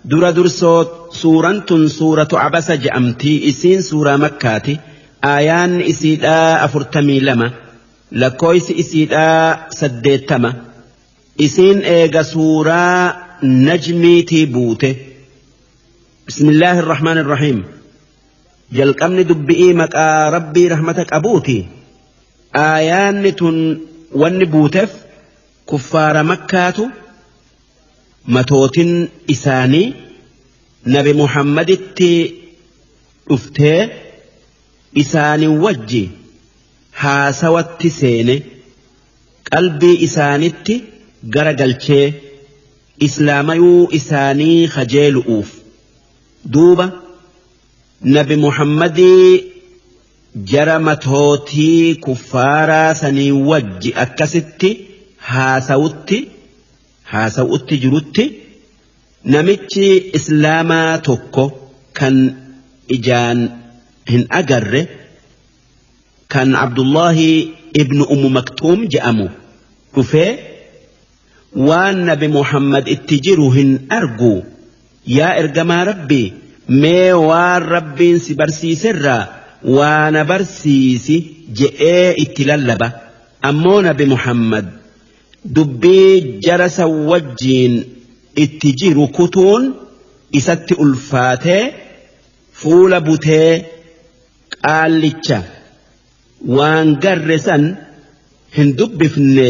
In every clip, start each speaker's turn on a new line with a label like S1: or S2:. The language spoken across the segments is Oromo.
S1: Dura dursoo suuraan tun suuratu Cabasa je'amtii. Isiin suuraa Makkaati. Aayaanni isiidhaa 42, lakkoofsi isiidhaa 80. Isiin eega suuraa Najmiitii buute. Bismillaahi irrahmaan irrahiim. Jalqabni dubbi'ii maqaa Rabbii rahmata qabuuti. Aayaanni tun wanni buuteef kuffaara Makkaatu matootin isaanii Nabi Muhammaditti dhuftee isaanii wajji haasawatti seene, qalbii isaanitti gara galchee islaamayuu isaanii kajeelu'uuf. Duuba Nabi Muhammadii jara matootii kuffaaraa sanii wajji akkasitti haasawutti jirutti, namichi islaamaa tokko kan ijaan hin agarre, kan Abdullahi ibnu Ummu Maktuum je'amu dhufee, "Waan Nabi Muhammad itti jiru hin argu, yaa ergamaa Rabbii, mee waan Rabbiin si barsiiserraa waa na barsiisi," je'ee itti lallaba. Ammoo Nabi Muhammad dubbii jara san wajjiin itti jiru kutuun isatti ulfaatee, fuula butee, qaallicha waan garre san hin dubbifne,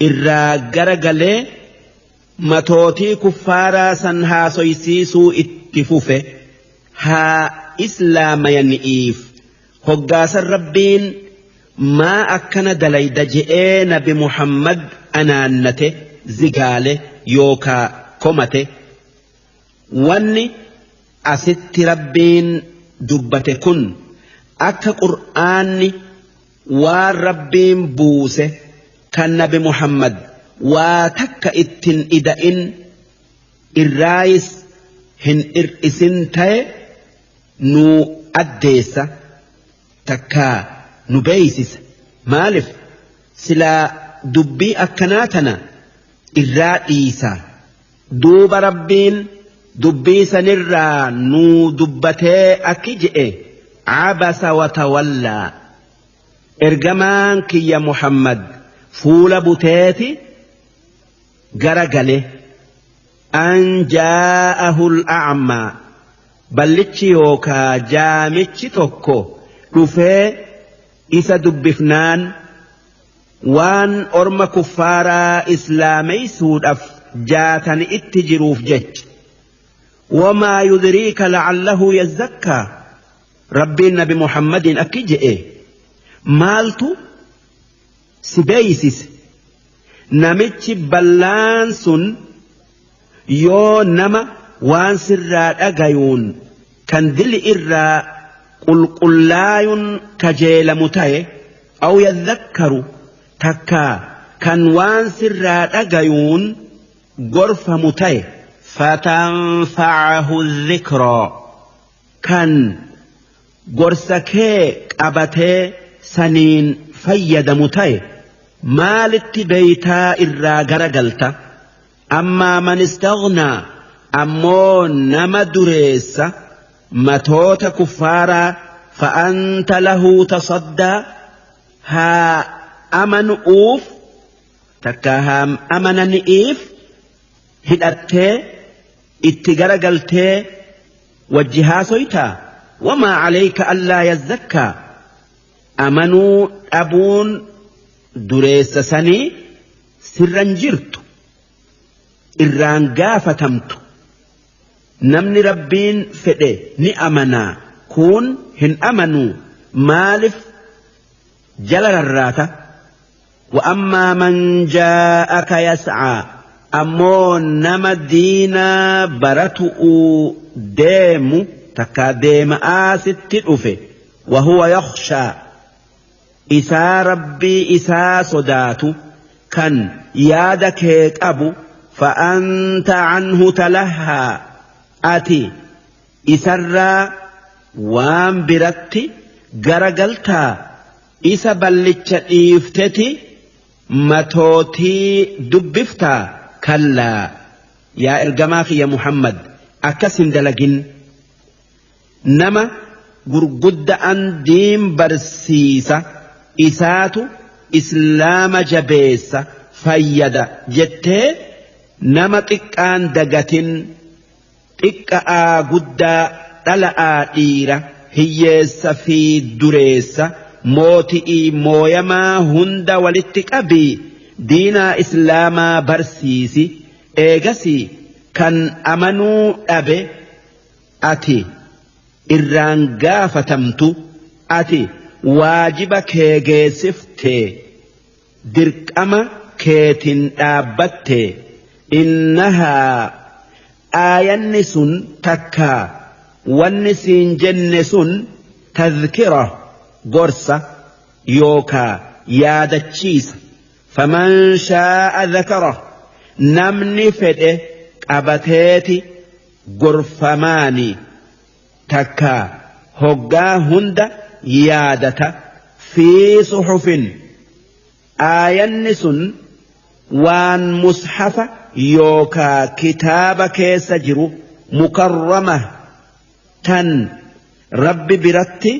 S1: irraa gara galee matootii kuffaaraa san haasoysiisuu itti fufe haa islaamayani'iif. Hoggaasan Rabbiin "Maa akkana dalayda?" je'ee Nabi Muhammad anaannate, zigaale yookaa komate. Wanni asitti Rabbiin dubbate kun akka Qur'aanni waan Rabbiin buuse kan Nabi Muhammad waa takka ittin ida'in irraayis hin ir'isin ta'e nu addeessa takkaa nu beeysisa. Maalif silaa dubbii akkanaa tana irraa dhiisa? Duuba Rabbiin dubbii sanirraa nuu dubbatee akki je'e: "Cabasa watawallaa." Ergamaan kiyya Muhammad fuula buteeti gara gale. "An jaa'ahu al'a'maa", ballichi yookaa jaamichi tokko dhufee isa dubbifnaan, waan orma kuffaaraa islaameysuudhaaf jaatani itti jiruuf jecha. "Wamaa yudriika la'allahu yazzakkaa." Rabbiin Nabi Muhammadiin akki je'e: "Maaltu si beeysise namichi ballaan sun yoo nama waan sirraa dhagayuun kan dili irraa qulqullaayuun kajeelamu ta'e, aw yadhakkaru, takkaa kan waan sirraa dhagayuun gorfamu ta'e, fatanfa'ahu dhikraa, kan gorsa kee qabatee saniin fayyadamu ta'e, maalitti beeytaa irraa garagalta?" "Ammaa man istaghnaa", ammoo nama dureessa matoota kuffaaraa, "fa'anta lahu tasaddaa", haa amanu'uuf takka haa amanani'iif hidhattee itti garagaltee wajji haasoytaa? "Wamaa calayka allaa yazzakkaa", amanuu dhabuun dureessa sanii sirran jirtu, irraan gaafatamtu. Namni Rabbiin fedhe ni amanaa, kun hin amanuu, maalif jala rarraata? "Wa'ammaa man jaa'aka yas'aa", ammoo nama diinaa baratu'uu deemu takkaa deema'aa sitti dhufe, "wahuwa yakhshaa", isaa Rabbii isaa sodaatu, kan yaada kee qabu, "fa'anta canhu talahaa", ati isarraa waan biratti garagaltaa, isa ballicha dhiifteti matootii dubbiftaa? "Kallaa" Yaa ergamaa kiyya Muhammad, akkas hin dalagin. Nama gurgudda'an diin barsiisa, isaatu islaama jabeessa fayyada jettee nama xiqqaan dagatin. Xiqqa'aa guddaa, dhala'aa dhiira, hiyyeessa fi dureessa, mooti'ii mooyamaa hunda walitti qabii diinaa islaamaa barsiisi. Eegasii kan amanuu dhabe ati irraan gaafatamtu, ati waajiba kee geessifte, dirqama keetin dhaabbatte. Innahaa aayanni sun takkaa wanni siin jenne sun tadhkira, gorsa yookaa yaadachiisa. Faman shaa'a dhakara, namni fedhe qabateeti gorfamaani takkaa hoggaa hunda yaadata. Fi suhufin, aayanni sun waan mushafa yookaa kitaaba keessa jiru, mukarrama, tan Rabbi biratti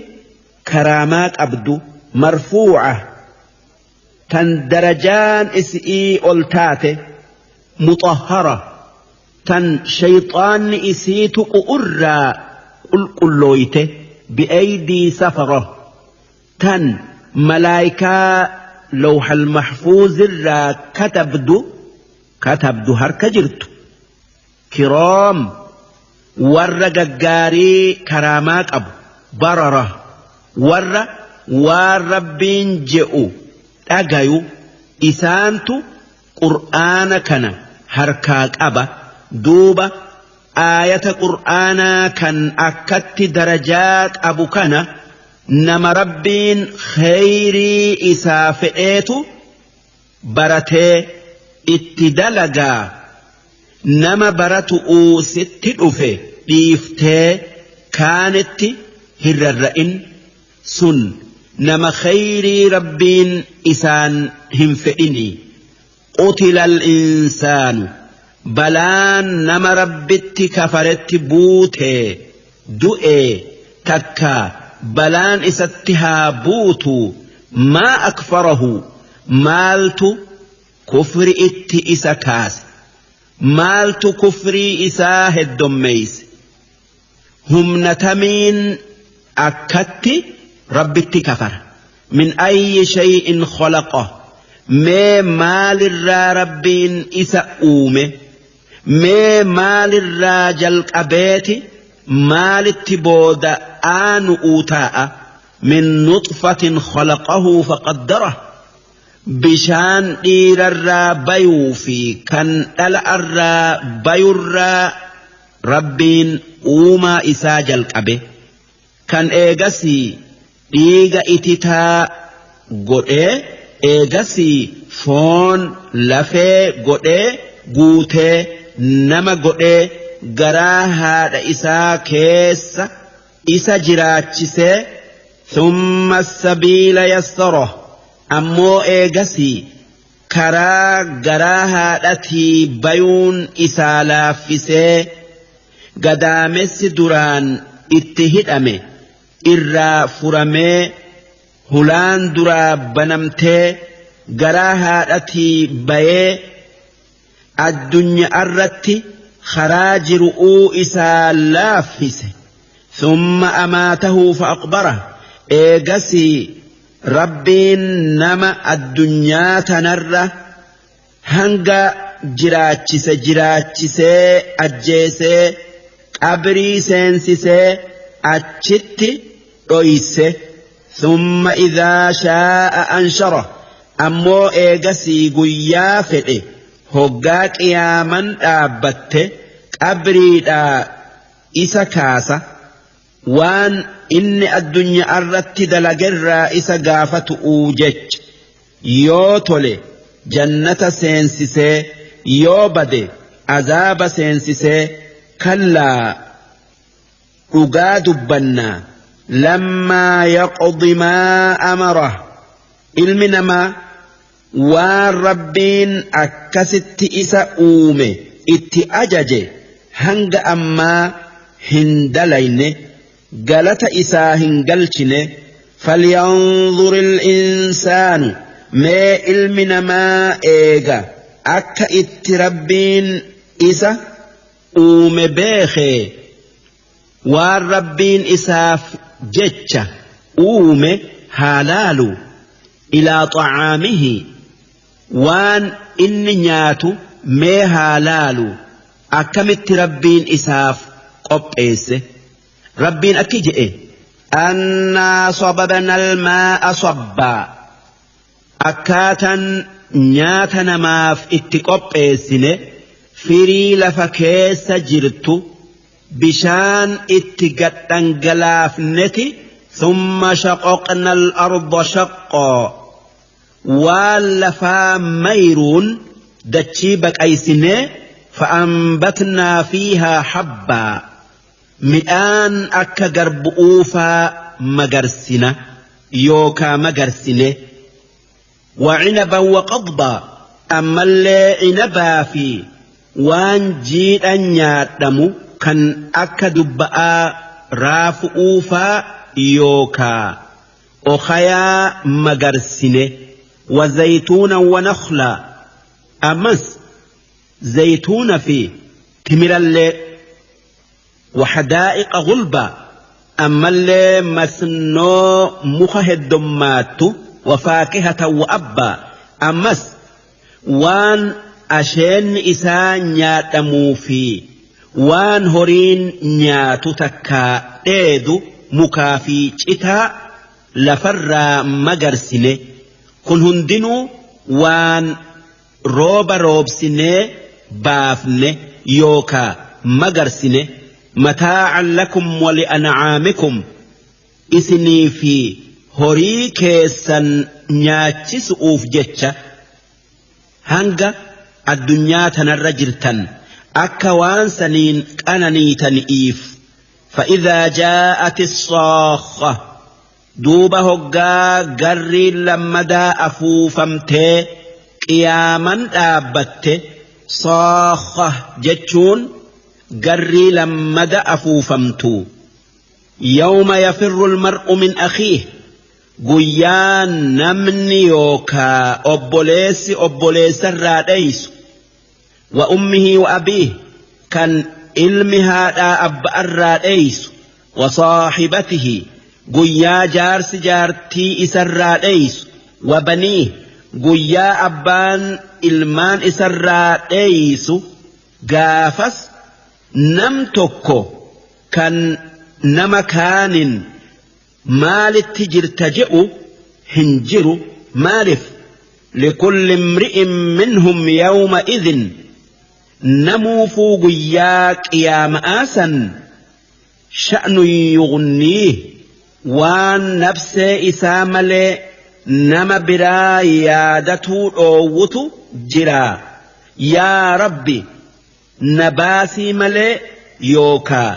S1: karaamaa qabdu, marfuu'a, tan darajaan isi'ii ol taate, muxahhara, tan shayxaanni isii tuqu irraa qulqullooyte, bi'aydii safara, tan malaayikaa lawhal mahfuuzirraa katabdu harka jirtu, kiraam, warra gaggaarii karaamaa qabu, barara, warra waan Rabbiin je'u dhagayu, isaantu qur'aana kana harkaa qaba. Duuba aayata qur'aanaa kan akkatti darajaa qabu kana nama Rabbiin kheyrii isaa fedheetu baratee itti dalagaa. Nama baratu'uu sitti dhufe dhiiftee kaanitti hin rarra'in, sun nama kheyrii Rabbiin isaan hin fedhinii. Qutila al-insaanu, balaan nama Rabbitti kafaretti buutee du'ee takka balaan isatti haa buutu. Maa akfarahu, maaltu kufri itti isa kaase? Maaltu kufrii isaa heddommeeyse? Humna tamiin akkatti Rabbitti kafara? Min ayyi shay'in khalaqa, mee maalirraa Rabbiin isa uume? Mee maalirraa jalqabeeti maalitti booda aanu'uu taa'a? Min nuxfatin khalaqahu faqaddarah, bishaan dhiirarraa bayuu fi kan dhala'arraa bayurraa Rabbiin uumaa isaa jalqabe, kan eegasii dhiiga ititaa godhee, eegasii foon lafee godhee guutee nama godhee garaa haadha isaa keessa isa jiraachisee. Thumma sabiila yassara, ammoo eegasii karaa garaa haadhatii bayuun isaa laaffisee, gadaamessi duraan itti hidhame irraa furamee, hulaan duraa banamtee garaa haadhatii bayee addunyaarratti karaa jiru'uu isaa laaffise. Thumma amaatahu fa'aqbara, eegasii Rabbiin nama addunyaa tanarra hanga jiraachise jiraachisee ajjeesee qabrii seensisee achitti dhoyse. Thumma idhaa shaa'a anshara, ammoo eegasii guyyaa fedhe hoggaa qiyaaman dhaabbatte qabriidhaa isa kaasa, waan inni addunyaarratti dalagerraa isa gaafatu'uu jecha. Yoo tole jannata seensisee, yoo bade azaaba seensisee. Kallaa, dhugaa dubbannaa, lammaa yaqdi maa amara, ilmi namaa waan Rabbiin akkasitti isa uume itti ajaje hanga ammaa hin dalayne, galata isaa hin galchine. Falyanzur al-insaanu, mee ilmi namaa eega akka itti Rabbiin isa uume beekee waan Rabbiin isaaf jecha uume haa laalu. Ilaa xacaamihi, waan inni nyaatu mee haa laalu, akkamitti Rabbiin isaaf qopheesse. Rabbiin akki je'e: annaa sababna almaa'a sabbaa, akkaataan nyaata namaaf itti qopheessine firii lafa keessa jirtu bishaan itti gadhangalaafneti. Thumma shaqaqna al-arda shaqqaa, waan lafaa mayruun dachii baqaysinee. Fa'ambatnaa fiihaa habbaa, midhaan akka garbu'uufaa magarsina yookaa magarsine. Wacinaban waqadbaa, ammallee cinabaa fi waan jiidhan nyaadhamu kan akka dubba'aa, raafu'uufaa yookaa okayaa magarsine. Wazaytuunan wanakhlaa, ammas zaytuuna fi timirallee. Waxadaa'iqa gulbaa, ammallee masnoo muka heddommaattu. Wafaakihatan wa abbaa, ammas waan asheenni isaa nyaadhamuu fi waan horiin nyaatu takkaa dheedu, mukaa fi citaa lafarraa magarsine. Kun hundinuu waan rooba roobsinee baafne yookaa magarsine. Mataa'an lakum wali'ancaamikum, isinii fi horii keessan nyaachisu'uuf jecha hanga addunyaa tanarra jirtan akka waan saniin qananiitani'iif. Fa'idhaa jaa'ati saakha, duuba hoggaa garriin lammadaa afuufamtee qiyaaman dhaabbatte. Saakha jechuun garrii lammada afuufamtu. Yawma yafirru almar'u min akhiih, guyyaa namni yookaa obboleessi obboleessarraa dheeysu. Wa ummihi wa abiih, kan ilmi haadhaa abba'arraa dheeysu. Wa saaxibatihi, guyyaa jaarsi jaartii isarraa dheeysu. Wa baniih, guyyaa abbaan ilmaan isarraa dheeysu. Gaafas nam tokko kan nama kaanin maalitti jirta je'u hin jiru. Maalif? Likulli imri'in minhum yawma idhin, namuufuu guyyaa qiyaama'aa san, sha'nun yughniih, waan nafsee isaa malee nama biraa yaadatuu dhoowwutu jira. Yaa Rabbi, na baasii malee yookaa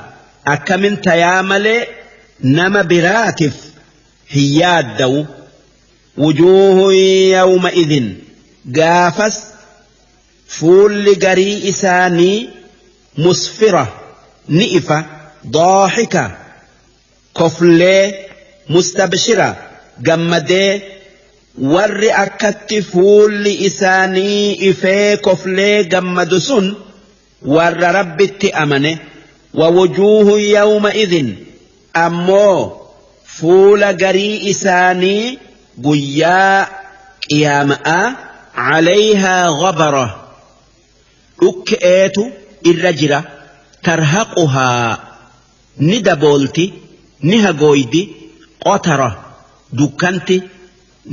S1: akkamin tayaa malee nama biraatif hin yaaddawu. Wujuuhun yawma idhin, gaafas fuulli garii isaanii, musfira, ni ifa, daaxika, koflee, mustabshira, gammadee. Warri akkatti fuulli isaanii ifee koflee gammadu sun warra Rabbitti amane. Wa wujuuhun yawma idhin, ammoo fuula garii isaanii guyyaa qiyaama'aa, calayhaa ghabara, dhukke'eetu irra jira. Tarhaquhaa, ni daboolti, ni hagooydi. Qotara, dukkanti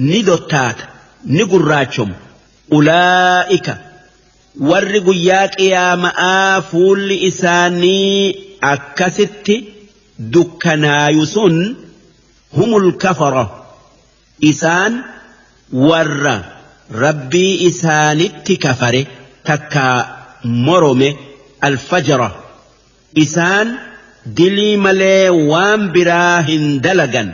S1: ni dottaata, ni gurraachomu. Ulaa'ika, warri guyyaa qiyaama'aa fuulli isaanii akkasitti dukkanaayu sun, humul kafara, isaan warra Rabbii isaanitti kafare takkaa morome. Alfajara, isaan dilii malee waan biraa hin dalagan.